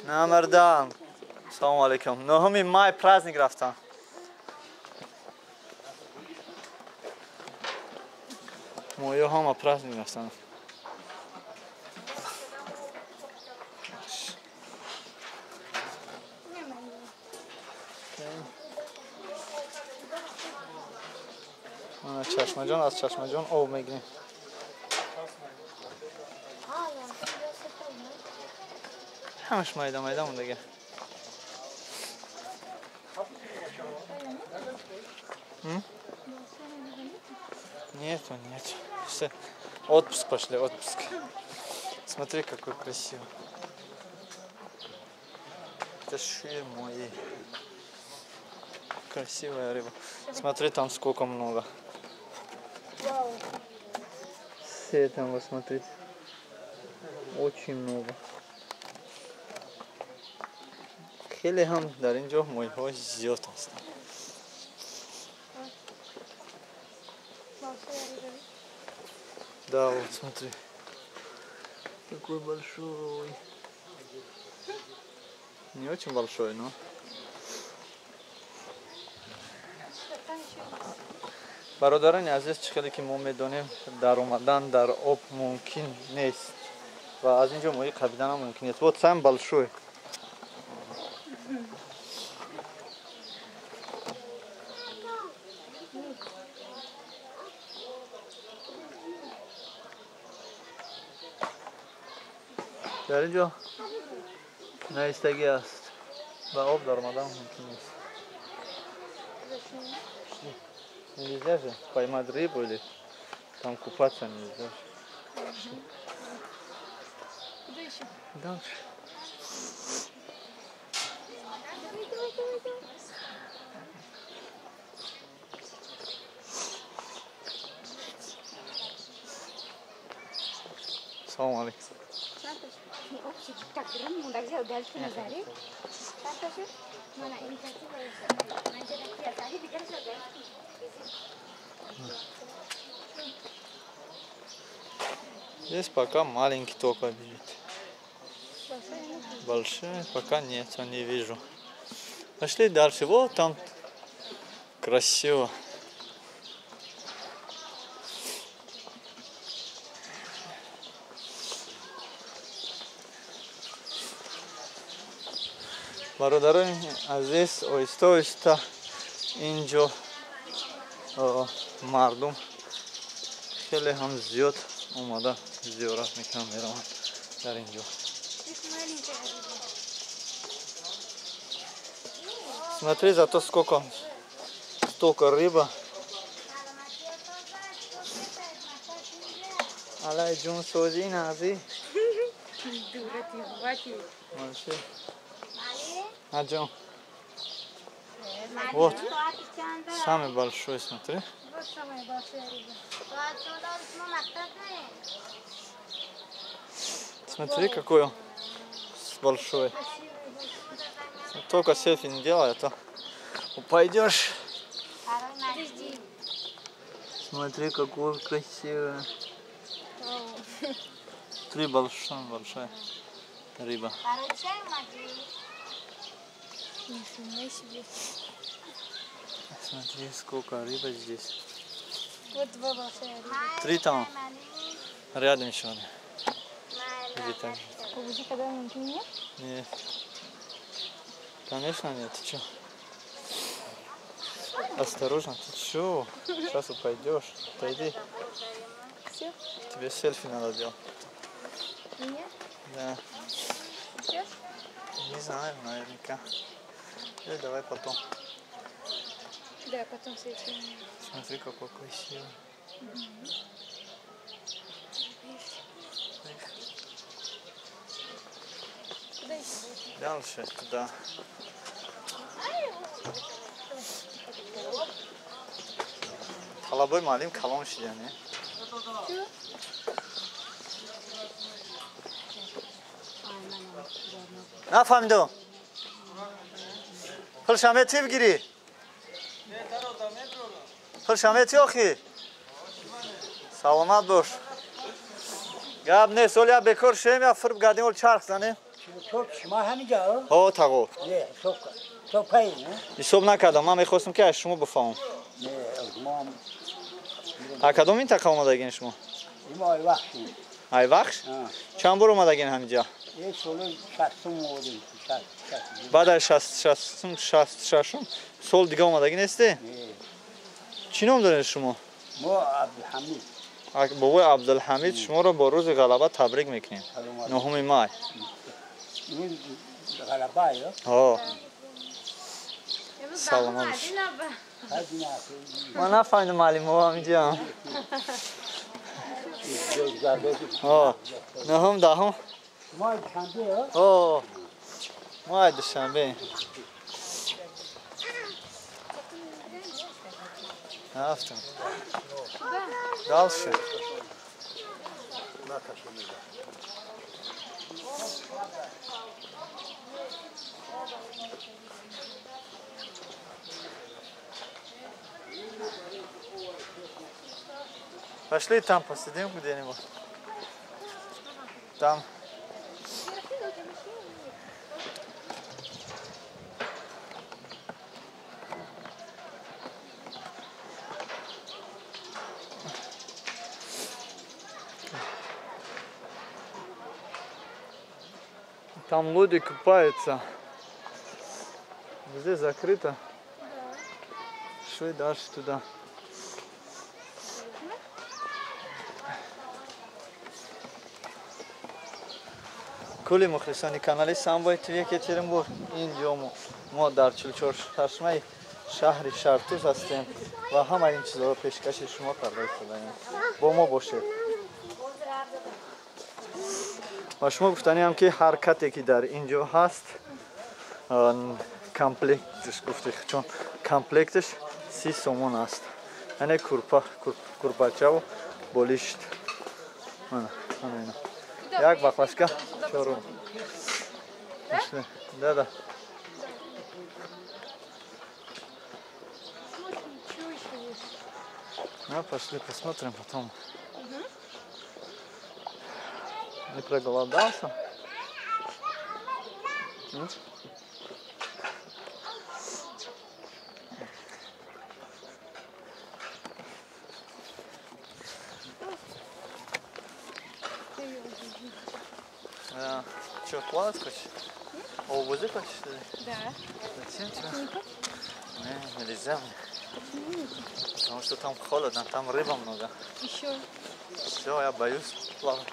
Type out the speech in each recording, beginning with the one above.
Намардан. Салом алейкум. 9 май праздник рафтан. Моё ҳама праздник рафтан. Чашмаҷон, аз Чашмаҷон об мегирем. Ҳамаш майда майда мондага. Нету, нет. Все. Отпуск пошли, отпуск. Смотри, какой красивый. Это шир мой. Красивая рыба. Смотри, там сколько много. Все там, вот смотрите. Очень много. Хеле ҳам дар ин ҷо моҳиҳо зиёд ҳастанд. Да, вот смотри. Такой большой. Не очень большой, но... Бародарони азиз, чӣ хеле ки мо медонем, даромадан дар об мумкин нест ва аз ин ҷо моҳӣ қабиданам мумкин нест. Вот сам большой. Дар ин ҷо наистагӣ аст ва об даромадан мумкин нест. Нельзя же поймать рыбу или там купаться нельзя же. Куда еще? Дальше. Давай, давай, давай, давай. Салам алейкум. Здесь пока маленький только бежит. Большой пока нет, я не вижу. Пошли дальше. Вот там красиво. Бародарони азиз, оҳиста оҳиста инҷо мардум хеле ҳам зиёд омада зиёрат мекунанд, мераванд дар инҷо. Смотри, зато сколько, столько рыба. Алай ҷун сози нази. Дура ты, хватит. Вообще. Аджон. Вот. Самый большой, смотри. Вот самая большая рыба. Смотри, какой он большой. Только селфи не делай, а то упадешь. Смотри, какой он красивый. Три большая, большая рыба. Смотри, сколько рыбы здесь. Вот два большая рыба. Три там. Рядом еще одна. Где там? Нет? Нет. Конечно нет, ты чё? Осторожно, ты чё? Сейчас упадешь. Отойди. Все? Тебе селфи надо делать. Мне? Да. Сейчас? Не знаю, наверняка. Или давай потом. Да, потом селфи. Смотри, какой красивый. Угу. Куда еще? Дальше, туда. Талабои муаллим калон шида, не? Нафаҳмидам. Пулшаме чӣ бигирӣ? Пулшаме чӣ охи? Саломат бош. Гап нест, оли я бекор шем, я фир бигардем, оли чарх занем. Ҳо, тағо. Ҳисоб накардам, ман мехостам ки аз шумо бифаҳмам. А кадом минтақа омадагин шумо? Айвахш? Чанд бор омадагин ҳаминҷа? Баъд аз 66 сол дига омадагӣ несте? Чӣ ном доред шумо? Бобои Абдулҳамид, шуморо бо рӯзи ғалаба табрик мекунем. 9 май. Ҳо. Саломат бошед. Ман нафаҳмидам маълимо ҳаминҷаам. Ҳо. 9 10. Ҳо. Моҳи душанбе. Рафтем. Дальше. Пошли там посидим где-нибудь. Там. Там люди купаются. Здесь закрыто. Да. Шли дальше туда. Кулли мухлисони канали Самбой ТВ Екатеринбург. Инҷо мо дар 44 чашмаи шаҳри Шартуз ҳастем ва ҳамаи ин чизҳоро пешкаши шумо карда истодаем. Бо мо бошед. Ва шумо гуфтаниам ки ҳаракате ки дар инҷо ҳаст, комплектш гуфти, чун комплектш 30 сомон аст. Яъне курпа, курпачаву болишт. Мана, мана ина. Як баклажка 4. Да, да. Ну, пошли посмотрим потом. Не проголодался? Что, плавать хочешь? Обузи хочешь, что ли? Да. Зачем тебе? Не хочешь? Не, нельзя мне. Почему? Потому что там холодно, там рыба много. Еще. Все, я боюсь плавать.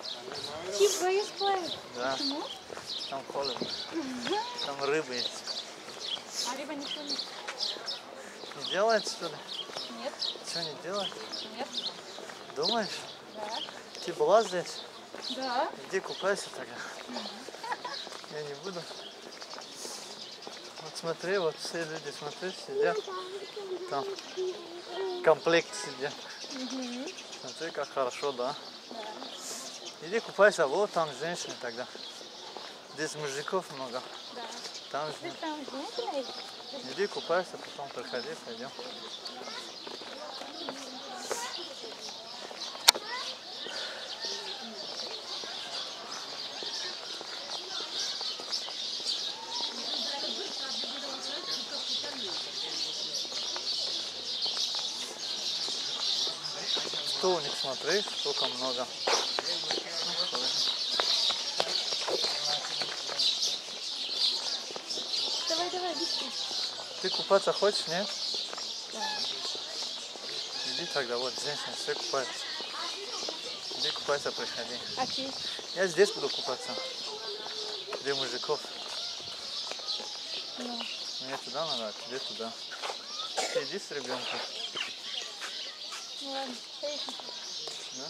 Ты боишься плавать? Да. Почему? Там холодно. Там рыбы есть. А рыба ничего не... Не делает, что ли? Нет. Что не делает? Нет. Думаешь? Да. Ты была здесь? Да. Иди купайся тогда. Я не буду. Вот смотри, вот все люди, смотри, сидят. Там комплект сидят. Угу. Смотри, как хорошо, да? Да. Иди купайся, вот там женщины тогда. Здесь мужиков много. Да. Там Здесь там женщины есть? Иди купайся, потом приходи, пойдем. Что у них, смотри, сколько много. Давай, давай, быстро. Ты купаться хочешь, нет? Да. Иди тогда, вот женщины все купаются. Иди купайся, приходи. А ты? Я здесь буду купаться. Где мужиков? Ну. Мне туда надо, а тебе туда. Ты иди с ребенком. Ну ладно, поехали. Да?